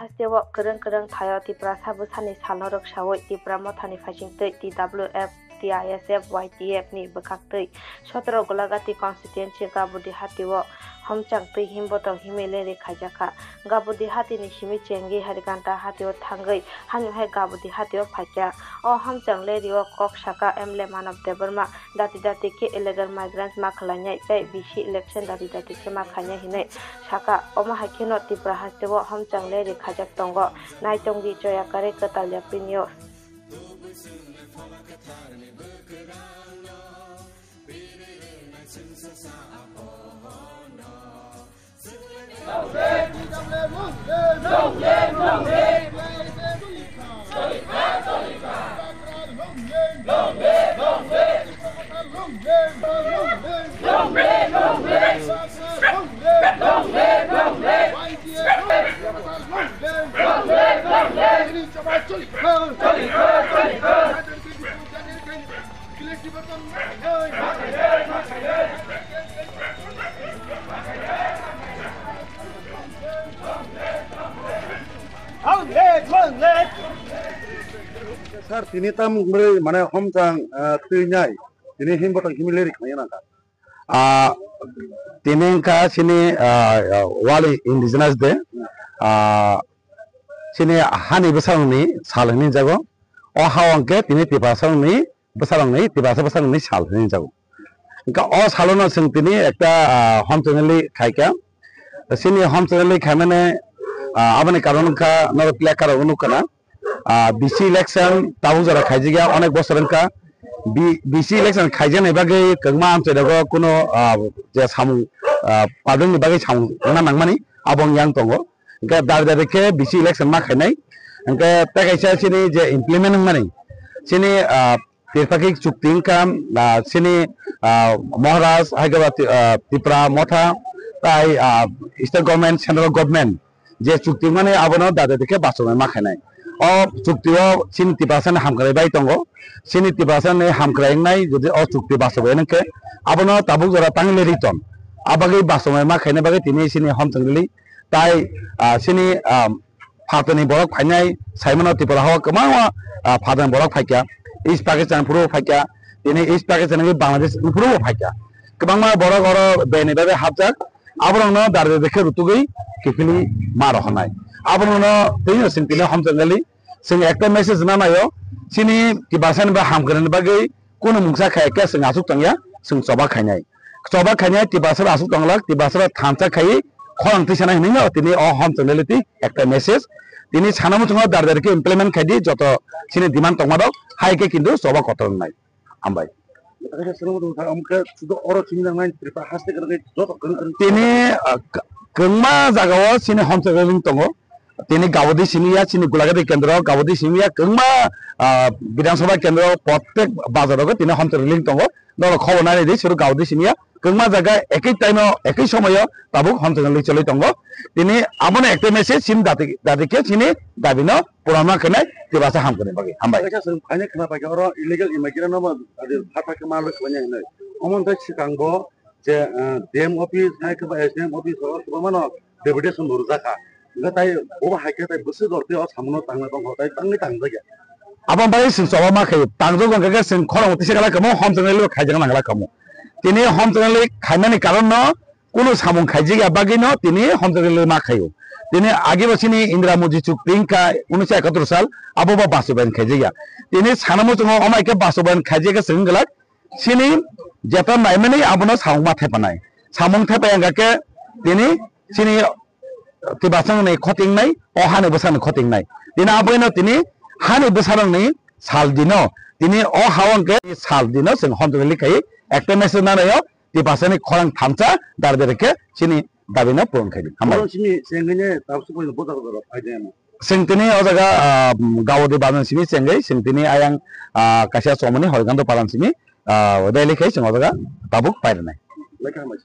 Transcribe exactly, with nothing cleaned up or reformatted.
Hasteo kwrwng kwrwng thaio Tiprasa bwsani salno rwksaui Tipra Mothani phaisingtwi T W F, T I S F, Y T F ni bwkhaktwi sotoro Golagati constituency Gabudi hatio homchang twi himbothong himwi leri khaijakha. Gabudi hatini simi chengwi Harikanta hatio thangwi haino hai Gabudi hatio phaikha. O homchang lerio kok saka M L A Manav Debbarma, dati dati khe illegal migrants ma khwlainai tei B C election dati dati khe ma khainai hinwi saka. Omo hai kheno Tipra hasteo homchang leri khaijak tongo. Naitongdi choya kare kwtal yapri news. Sir, tini tam wngwi mane homchang, ah, twi nai, tini himbothong himwi leri khwlaiya nangkha. Ah, tini wngkha chini, ah, ah, World Indigenous Day. Ah, chini hani bwsarokni sal hinwi jago. O ha hwnkhe tini Tiprasarokni bwsarokni, Tiprasa bwsarokni sal hinwi jago. Hwnkhe o salono chwng tini ekta, ah, homchang rally khaikha. Chini homchang rally khaimani, ah, aboni karon wngkha norok clear karo nukha na. Ah, B C election tabuk jora khaijak ya, onek bosor wngkha. B-, B C election khaijaknai bagwi kwbangma amchairago kuno, ah, je samung, ah, public ni bagwi samung wngna nangmani abo wng yang tongo. Hwnkhe dari dari khe B C election ma khainai. Hwnkhe tei kaisa chini je implement wngmani chini, ah, Tripartite chukti wngkha, ah, chini, ah, Maharaj, hai khe ba Tri-, ah, Tripura Motha, tai, ah, state government, central government je chukti mani abono dade dekhe bachomai ma khainai. O chukti o chini Tiprasani hamkrai bai tongo, chini Tiprasani hamkrai wngnai jodi o chukti bachobai wngkhe abono tabuk jora tangwi riton. Abagwi bachomai ma khaina bagwi tini chini homchang rally tai, ah, chini, ah, phatani borok phainai, saimano Tripura hao kwbangma, ah, phatani borok phaikha, East Pakistan phuru phaikha, tini East Pakistan ni Bangladesh phuru phaikha. Kwbangma borok oro beni bagwi hapjak, aborokno dari dari khe rutugwi kiphilwi ma rohornai. Aborokno tini chwng tini homchang rally, chwng ekta message na naio, chini Tiprasani ba hamkrai ni bagwi kunu mungsa khai khe chwng aswk tongya, chwng choba khainai. Choba khainai Tiprasara aswk tonglak, Tiprasara thansa khai khorang twi sanai hinwi no tini o homchang rally twi ekta message. Tini sana muchungo dari dari khe implement khai di joto chini demand tongma rok, hai khe kintu choba kotor wngnai. Hambai. Kaisa swrwngmung tongkha, omo khe sudu oro simi nangnai Tripura haste kwrwngwi joto kwrwng kwrwng. Tini, ah, k-, kwbangma jagao chini homchang rally tongo. Tini Gabudi simi ya, chini Golagati kendro, Gabudi simi ya, kwbangma, ah, Bidhan Sabha kendro, protek bazar rogo tini homchang rally tongo. Norok khobor nai di, suru Gabudi simi ya, kwbangma jaga ekoi time o, ekoi somoyo tabuk homchang rally choli tongo. Tini abono ekta message chini dati, dati khe chini dabi no purana khenai Tiprasa hamkrai bagwi. Hambai. Kaisa swrwng phaina khna paikha oro illegal immigrant no bo adi phatha khe ma rwkhlaiya hinwi. Omo tei swkang bo je, eh, D M office hai khe ba S D M office o kwbangma no deputation bo rwjakha. Hwnkhe tai bo hai khe tai bwswk rok tei o samungo tangna tongkha tai tangwi tangjakya. Abo bai chwng choba ma khaio, tangjak wngkha khe chwng khorang tisa kala kamo homchang rally khaijak nang kala kamo. Tini homchang rally khaimani karon no kunu samung khaijak ya bagwi no tini homchang rally ma khaio. Tini agi bo chini Indira Muji chukti wngkha unisho ekatur sal, abo bo basobayan khaijak ya. Tini sana muchungo omo hai khe basobayan khaijak khe chwng glak. Chini jeta naimani abono samung ma thepanai. Samung thepai wngkha khe tini chini Tiprasani khotingnai, o hani bwsarokni khotingnai. Tini aboino tini hani bwsarokni sal dino, tini o ha hwnkhe sal dino chwng homchang rally khai ekta message nanaio Tiprasani khorang thansa dari dari khe chini dabino puron khai di. Hambai. Oro simi chengwi ne tabuk sukmani bojak rok phai de. Chwng tini o jaga, ah, Gabudi bazar simi chengwi, chwng tini ayang, ah, kaisa chomani Horikanto paran simi, ah, rally khai chwng o jaga tabuk pairwnai. Lekha hambai.